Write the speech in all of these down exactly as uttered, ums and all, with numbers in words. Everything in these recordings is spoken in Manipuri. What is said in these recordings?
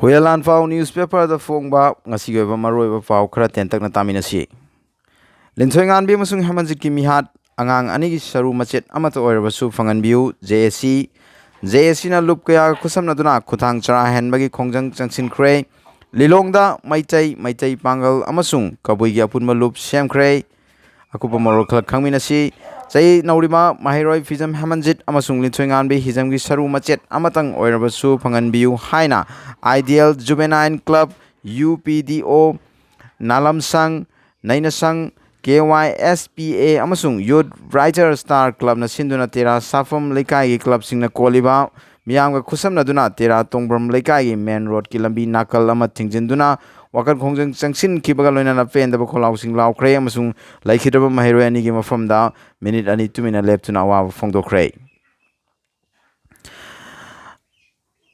ꯍꯨꯏꯌꯦꯟ ꯂꯥꯟꯄꯥꯎ ꯅ꯭ꯌꯨꯁꯄꯦꯄꯔꯗ ꯐꯣꯡꯕ ꯉꯁꯤꯒꯤ ꯑꯣꯏꯕ ꯃꯔꯨꯑꯣꯏꯕ ꯄꯥꯎ ꯈꯔ ꯇꯦꯟꯇꯛꯅ ꯇꯥꯃꯤꯟꯅꯁꯤ꯫ ꯂꯤꯟꯊꯣꯏꯉꯥꯟꯕꯤ ꯑꯃꯁꯨꯡ ꯍꯦꯃꯟꯖꯤꯠꯀꯤ ꯃꯤꯍꯥꯠ, ꯑꯉꯥꯡ ꯑꯅꯤꯒꯤ ꯁꯔꯨ ꯃꯆꯦꯠ ꯑꯃꯠꯇ ꯑꯣꯏꯔꯕꯁꯨ ꯐꯪꯍꯟꯕꯤꯌꯨ, ꯖꯦ ꯑꯦ ꯁꯤ꯫ ꯖꯦ ꯑꯦ ꯁꯤꯅ ꯂꯨꯞ ꯀꯌꯥꯒ ꯈꯨꯠꯁꯝꯅꯗꯨꯅ ꯈꯨꯠꯊꯥꯡ ꯆꯔꯥ ꯍꯦꯟꯕꯒꯤ ꯈꯣꯡꯖꯪ ꯆꯪꯁꯤꯟꯈ꯭ꯔꯦ꯫ ꯂꯤꯂꯣꯡꯗ ꯃꯩꯇꯩ, ꯃꯩꯇꯩ ꯄꯥꯡꯒꯜ ꯑꯃꯁꯨꯡ ꯀꯕꯨꯏꯒꯤ ꯑꯄꯨꯟꯕ ꯂꯨꯞ ꯁꯦꯝꯈ꯭ꯔꯦ꯫ ꯑꯀꯨꯞꯄ ꯃꯔꯣꯜ ꯈꯔ ꯈꯪꯃꯤꯟꯅꯁꯤ꯫ ꯆꯍꯤ ꯅꯧꯔꯤꯕ ꯃꯍꯩꯔꯣꯏ ꯐꯤꯖꯝ ꯍꯦꯃꯟꯖꯤꯠ ꯑꯃꯁꯨꯡ ꯂꯤꯟꯊꯣꯏꯉꯥꯟꯕꯤ ꯍꯤꯖꯝꯒꯤ ꯁꯔꯨ ꯃꯆꯦꯠ ꯑꯃꯇꯪ ꯑꯣꯏꯔꯕꯁꯨ ꯐꯪꯍꯟꯕꯤꯌꯨ ꯍꯥꯏꯅ Ideal Juvenile Club, ꯌꯨ ꯄꯤ ꯗꯤ ꯑꯣ, ꯅꯥꯂꯝꯁꯪ, ꯅꯩꯅꯁꯪ, ꯀꯦ ꯋꯥꯏ ꯑꯦꯁ ꯄꯤ ꯑꯦ ꯑꯃꯁꯨꯡ ꯌꯨꯠ ꯕ꯭ꯔꯥꯏꯇꯔ ꯁ꯭ꯇꯥꯔ ꯀ꯭ꯂꯕꯅ ꯁꯤꯟꯗꯨꯅ ꯇꯦꯔꯥ ꯁꯥꯐꯝ ꯂꯩꯀꯥꯏꯒꯤ ꯀ꯭ꯂꯕꯁꯤꯡꯅ ꯀꯣꯜꯂꯤꯕ ꯃꯤꯌꯥꯝꯒ ꯈꯨꯠꯁꯝꯅꯗꯨꯅ ꯇꯦꯔꯥ ꯇꯣꯡꯕ꯭ꯔꯝ ꯂꯩꯀꯥꯏꯒꯤ ꯃꯦꯟ ꯔꯣꯗꯀꯤ ꯂꯝꯕꯤ ꯅꯥꯀꯜ ꯑꯃ ꯊꯤꯡꯖꯤꯟꯗꯨꯅ ꯋꯥꯀꯠ ꯈꯣꯡꯖꯪ ꯆꯪꯁꯤꯟꯈꯤꯕꯒ ꯂꯣꯏꯅꯅ ꯄꯦꯟꯗꯕ ꯈꯣꯜꯂꯥꯎꯁꯤꯡ ꯂꯥꯎꯈ꯭ꯔꯦ ꯑꯃꯁꯨꯡ ꯂꯩꯈꯤꯗ꯭ꯔꯕ ꯃꯍꯩꯔꯣꯏ ꯑꯅꯤꯒꯤ ꯃꯐꯝꯗ ꯃꯤꯅꯤꯠ ꯑꯅꯤ ꯇꯨꯃꯤꯟꯅ ꯂꯦꯞꯇꯨꯅ ꯑꯋꯥꯕ ꯐꯣꯡꯗꯣꯛꯈ꯭ꯔꯦ꯫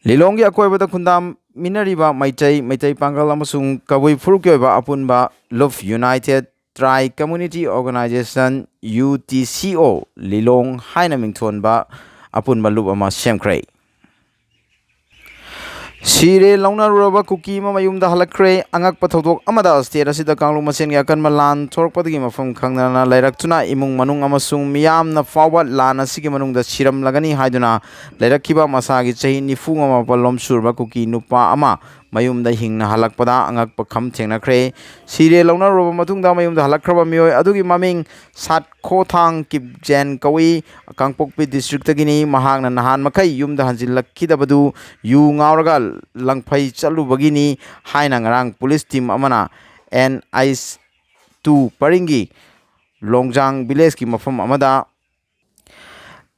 ꯂꯤꯂꯣꯡꯒꯤ ꯑꯀꯣꯏꯕꯗ ꯈꯨꯟꯗꯥꯃꯤꯟꯅꯔꯤꯕ ꯃꯩꯇꯩ, ꯃꯩꯇꯩ ꯄꯥꯡꯒꯜ ꯑꯃꯁꯨꯡ ꯀꯕꯨꯏ ꯐꯨꯔꯨꯞꯀꯤ ꯑꯣꯏꯕ ꯑꯄꯨꯟꯕ ꯂꯨꯞ, United Tri Community Organization, U T C O, ꯂꯤꯂꯣꯡ ꯍꯥꯏꯅ ꯃꯤꯡꯊꯣꯟꯕ ꯑꯄꯨꯟꯕ ꯂꯨꯞ ꯑꯃ ꯁꯦꯝꯈ꯭ꯔꯦ꯫ ꯁꯤꯔꯦ ꯂꯧꯅꯔꯨꯔꯕ ꯀꯨꯀꯤ ꯑꯃ ꯃꯌꯨꯝꯗ ꯍꯜꯂꯛꯈ꯭ꯔꯦ꯫ ꯑꯉꯛꯄ ꯊꯧꯗꯣꯛ ꯑꯃꯗ ꯁ꯭ꯇꯦꯠ ꯑꯁꯤꯗ ꯀꯥꯡꯂꯨꯞ ꯃꯁꯦꯟꯒꯤ ꯑꯀꯟꯕ ꯂꯥꯟ ꯊꯣꯔꯛꯄꯗꯒꯤ ꯃꯐꯝ ꯈꯪꯗꯅ ꯂꯩꯔꯛꯇꯨꯅ ꯏꯃꯨꯡ ꯃꯅꯨꯡ ꯑꯃꯁꯨꯡ ꯃꯤꯌꯥꯝꯅ ꯐꯥꯎꯕ ꯂꯥꯟ ꯑꯁꯤꯒꯤ ꯃꯅꯨꯡꯗ ꯁꯤꯔꯝꯂꯒꯅꯤ ꯍꯥꯏꯗꯨꯅ ꯂꯩꯔꯛꯈꯤꯕ ꯃꯁꯥꯒꯤ ꯆꯍꯤ ꯅꯤꯐꯨ ꯃꯥꯄꯜ ꯂꯣꯝ ꯁꯨꯔꯕ ꯀꯨꯀꯤ ꯅꯨꯄꯥ ꯑꯃ ꯃꯌꯨꯝꯗ ꯍꯤꯡꯅ ꯍꯜꯂꯛꯄꯗ ꯑꯉꯛꯄ ꯈꯝ ꯊꯦꯡꯅꯈ꯭ꯔꯦ꯫ ꯁꯤꯔꯦ ꯂꯧꯅꯔꯨꯔꯕ ꯃꯇꯨꯡꯗ ꯃꯌꯨꯝꯗ ꯍꯜꯂꯛꯈ꯭ꯔꯕ ꯃꯤꯑꯣꯏ ꯑꯗꯨꯒꯤ ꯃꯃꯤꯡ ꯁꯥꯠꯈꯣꯊꯥꯡ ꯀꯤꯞꯖꯦꯟ ꯀꯧꯏ꯫ ꯀꯥꯡꯄꯣꯛꯄꯤ ꯗꯤꯁꯇ꯭ꯔꯤꯛꯇꯒꯤꯅꯤ꯫ ꯃꯍꯥꯛꯅ ꯅꯍꯥꯟ ꯃꯈꯩ ꯌꯨꯝꯗ ꯍꯟꯖꯤꯜꯂꯛꯈꯤꯗꯕꯗꯨ ꯌꯨ ꯉꯥꯎꯔꯒ ꯂꯪꯐꯩ ꯆꯠꯂꯨꯕꯒꯤꯅꯤ ꯍꯥꯏꯅ ꯉꯔꯥꯡ ꯄꯨꯂꯤꯁ ꯇꯤꯝ ꯑꯃꯅ ꯑꯦꯟ ꯑꯩꯆ ꯇꯨ ꯄꯔꯤꯡꯒꯤ ꯂꯣꯡꯖꯥꯡ ꯚꯤꯂꯦꯖꯀꯤ ꯃꯐꯝ ꯑꯃꯗ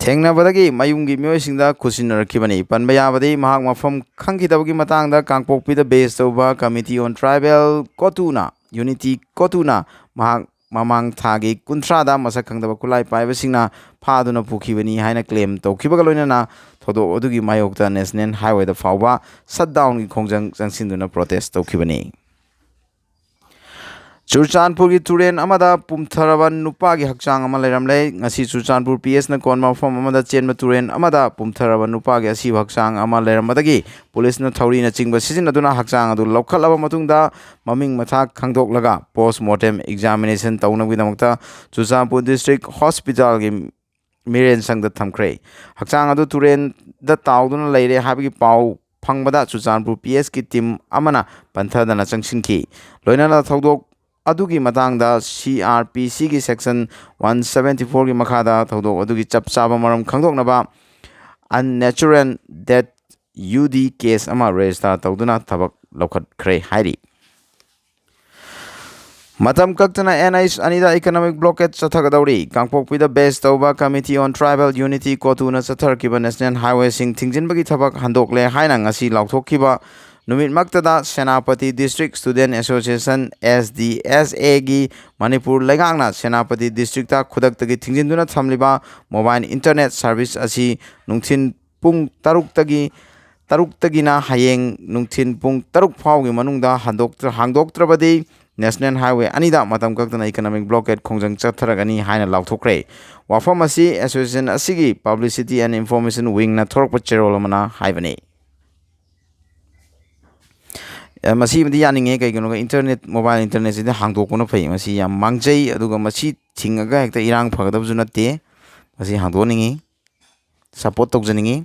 ꯊꯦꯡꯅꯕꯗꯒꯤ ꯃꯌꯨꯝꯒꯤ ꯃꯤꯑꯣꯏꯁꯤꯡꯗ ꯈꯨꯠꯁꯤꯟꯅꯔꯛꯈꯤꯕꯅꯤ꯫ ꯄꯟꯕ ꯌꯥꯕꯗꯤ, ꯃꯍꯥꯛ ꯃꯐꯝ ꯈꯪꯈꯤꯗꯕꯒꯤ ꯃꯇꯥꯡꯗ ꯀꯥꯡꯄꯣꯛꯄꯤꯗ ꯕꯦꯁ ꯇꯧꯕ Committee on Tribal ꯀꯣꯇꯨꯅ, ꯌꯨꯅꯤꯇꯤ ꯀꯣꯇꯨꯅ ꯃꯍꯥꯛ ꯃꯃꯥꯡ ꯊꯥꯒꯤ ꯀꯨꯟꯊ꯭ꯔꯥꯗ ꯃꯁꯛ ꯈꯪꯗꯕ ꯈꯨꯠꯂꯥꯏ ꯄꯥꯏꯕꯁꯤꯡꯅ ꯐꯥꯗꯨꯅ ꯄꯨꯈꯤꯕꯅꯤ ꯍꯥꯏꯅ ꯀ꯭ꯂꯦꯝ ꯇꯧꯈꯤꯕꯒ ꯂꯣꯏꯅꯅ ꯊꯧꯗꯣꯛ ꯑꯗꯨꯒꯤ ꯃꯥꯌꯣꯛꯇ ꯅꯦꯁꯅꯦꯜ ꯍꯥꯏꯋꯦꯗ ꯐꯥꯎꯕ ꯁꯠ ꯗꯥꯎꯟꯒꯤ ꯈꯣꯡꯖꯪ ꯆꯪꯁꯤꯟꯗꯨꯅ ꯄ꯭ꯔꯣꯇꯦꯁ ꯇꯧꯈꯤꯕꯅꯤ꯫ ꯆꯨꯔꯆꯥꯟꯄꯨꯔꯒꯤ ꯇꯨꯔꯦꯟ ꯑꯃꯗ ꯄꯨꯝꯊꯔꯕ ꯅꯨꯄꯥꯒꯤ ꯍꯛꯆꯥꯡ ꯑꯃ ꯂꯩꯔꯝꯂꯦ꯫ ꯉꯁꯤ ꯆꯨꯔꯆꯥꯟꯄꯨꯔ ꯄꯤ ꯑꯦꯁꯅ ꯀꯣꯟꯕ ꯃꯐꯝ ꯑꯃꯗ ꯆꯦꯟꯕ ꯇꯨꯔꯦꯟ ꯑꯃꯗ ꯄꯨꯝꯊꯔꯕ ꯅꯨꯄꯥꯒꯤ ꯑꯁꯤꯕ ꯍꯛꯆꯥꯡ ꯑꯃ ꯂꯩꯔꯝꯕꯗꯒꯤ ꯄꯨꯂꯤꯁꯅ ꯊꯧꯔꯤꯅꯆꯤꯡꯕ ꯁꯤꯖꯤꯟꯅꯗꯨꯅ ꯍꯛꯆꯥꯡ ꯑꯗꯨ ꯂꯧꯈꯠꯂꯕ ꯃꯇꯨꯡꯗ ꯃꯃꯤꯡ ꯃꯊꯥ ꯈꯪꯗꯣꯛꯂꯒ ꯄꯣꯁ ꯃꯣꯔꯇꯦꯝ ꯑꯦꯛꯖꯥꯃꯤꯅꯦꯁꯟ ꯇꯧꯅꯕꯒꯤꯗꯃꯛꯇ ꯆꯨꯔꯆꯥꯟꯄꯨꯔ ꯗꯤꯁꯇ꯭ꯔꯤꯛ ꯍꯣꯁꯄꯤꯇꯥꯜꯒꯤ ꯃꯤꯔꯦꯟꯁꯪꯗ ꯊꯝꯈ꯭ꯔꯦ꯫ ꯍꯛꯆꯥꯡ ꯑꯗꯨ ꯇꯨꯔꯦꯟꯗ ꯇꯥꯎꯗꯨꯅ ꯂꯩꯔꯦ ꯍꯥꯏꯕꯒꯤ ꯄꯥꯎ ꯐꯪꯕꯗ ꯆꯨꯔꯆꯥꯟꯄꯨꯔ ꯄꯤ ꯑꯦꯁꯀꯤ ꯇꯤꯝ ꯑꯃꯅ ꯄꯟꯊꯗꯅ ꯆꯪꯁꯤꯟꯈꯤ꯫ ꯂꯣꯏꯅꯅ ꯊꯧꯗꯣꯛ ꯑꯗꯨꯒꯤ ꯃꯇꯥꯡꯗ ꯁꯤ ꯑꯥꯔ ꯄꯤ ꯁꯤꯒꯤ ꯁꯦꯛꯁꯟ ꯋꯥꯟ ꯁꯕꯦꯟꯇꯤ ꯐꯣꯔꯒꯤ ꯃꯈꯥꯗ ꯊꯧꯗꯣꯛ ꯑꯗꯨꯒꯤ ꯆꯞ ꯆꯥꯕ ꯃꯔꯝ ꯈꯪꯗꯣꯛꯅꯕ unnatural death U D case ꯑꯃ ꯔꯦꯖꯤꯁꯇꯥꯔ ꯇꯧꯗꯨꯅ ꯊꯕꯛ ꯂꯧꯈꯠꯈ꯭ꯔꯦ ꯍꯥꯏꯔꯤ꯫ ꯃꯇꯝ ꯀꯛꯇꯅ ꯑꯦꯟ ꯑꯩꯆ ꯑꯅꯤꯗ ꯏꯀꯣꯅꯣꯃꯤꯛ ꯕ꯭ꯂꯣꯀꯦꯠ ꯆꯠꯊꯒꯗꯧꯔꯤ꯫ ꯀꯥꯡꯄꯣꯛꯄꯤꯗ ꯕꯦꯁ ꯇꯧꯕ Committee on Tribal Unity, ꯀꯣꯇꯨꯅ ꯆꯠꯊꯔꯛꯈꯤꯕ ꯅꯦꯁꯅꯦꯜ ꯍꯥꯏꯋꯦꯁꯤꯡ ꯊꯤꯡꯖꯤꯟꯕꯒꯤ ꯊꯕꯛ ꯍꯟꯗꯣꯛꯂꯦ ꯍꯥꯏꯅ ꯉꯁꯤ ꯂꯥꯎꯊꯣꯛꯈꯤꯕ ꯅꯨꯃꯤꯠꯃꯛꯇꯗ Senapati district student association, S D S ꯑꯦꯒꯤ ꯃꯅꯤꯄꯨꯔ ꯂꯩꯉꯥꯛꯅ ꯁꯦꯅꯥꯄꯇꯤ ꯗꯤꯁꯇ꯭ꯔꯤꯛꯇ ꯈꯨꯗꯛꯇꯒꯤ ꯊꯤꯡꯖꯤꯟꯗꯨꯅ ꯊꯝꯂꯤꯕ ꯃꯣꯕꯥꯏꯜ ꯏꯟꯇꯔꯅꯦꯠ ꯁꯥꯔꯚꯤꯁ ꯑꯁꯤ ꯅꯨꯡꯊꯤꯜ ꯄꯨꯡ ꯇꯔꯨꯛꯇꯒꯤ, ꯇꯔꯨꯛꯇꯒꯤꯅ ꯍꯌꯦꯡ ꯅꯨꯡꯊꯤꯜ ꯄꯨꯡ ꯇꯔꯨꯛ ꯐꯥꯎꯒꯤ ꯃꯅꯨꯡꯗ ꯍꯟꯗꯣꯛꯇ꯭ꯔ-, ꯍꯥꯡꯗꯣꯛꯇ꯭ꯔꯕꯗꯤ ꯅꯦꯁꯅꯦꯜ ꯍꯥꯏꯋꯦ ꯑꯅꯤꯗ ꯃꯇꯝ ꯀꯛꯇꯅ ꯏꯀꯣꯅꯣꯃꯤꯛ ꯕ꯭ꯂꯣꯀꯦꯠ ꯈꯣꯡꯖꯪ ꯆꯠꯊꯔꯒꯅꯤ ꯍꯥꯏꯅ ꯂꯥꯎꯊꯣꯛꯈ꯭ꯔꯦ꯫ ꯋꯥꯐꯝ ꯑꯁꯤ ꯑꯦꯁꯣꯁꯤꯌꯦꯁꯟ ꯑꯁꯤꯒꯤ Publicity and Information Wingꯅ ꯊꯣꯔꯛꯄ ꯆꯦꯔꯣꯜ ꯑꯃꯅ ꯍꯥꯏꯕꯅꯤ꯫ ꯑꯦ, ꯃꯁꯤꯃꯗꯤ ꯌꯥꯅꯤꯡꯉꯦ, ꯀꯩꯒꯤꯅꯣꯗ ꯏꯟꯇꯔꯅꯦꯠ, ꯃꯣꯕꯥꯏꯜ ꯏꯟꯇꯔꯅꯦꯠꯁꯤꯗꯤ ꯍꯥꯡꯗꯣꯛꯄꯅ ꯐꯩ꯫ ꯃꯁꯤ ꯌꯥꯝ ꯃꯥꯡꯖꯩ, ꯑꯗꯨꯒ ꯃꯁꯤ ꯊꯤꯡꯉꯒ ꯍꯦꯛꯇ ꯏꯔꯥꯡ ꯐꯒꯗꯕꯁꯨ ꯅꯠꯇꯦ꯫ ꯃꯁꯤ ꯍꯥꯡꯗꯣꯛꯍꯟꯅꯤꯡꯉꯤ, ꯁꯞꯄꯣꯔꯠ ꯇꯧꯖꯅꯤꯡꯉꯤ꯫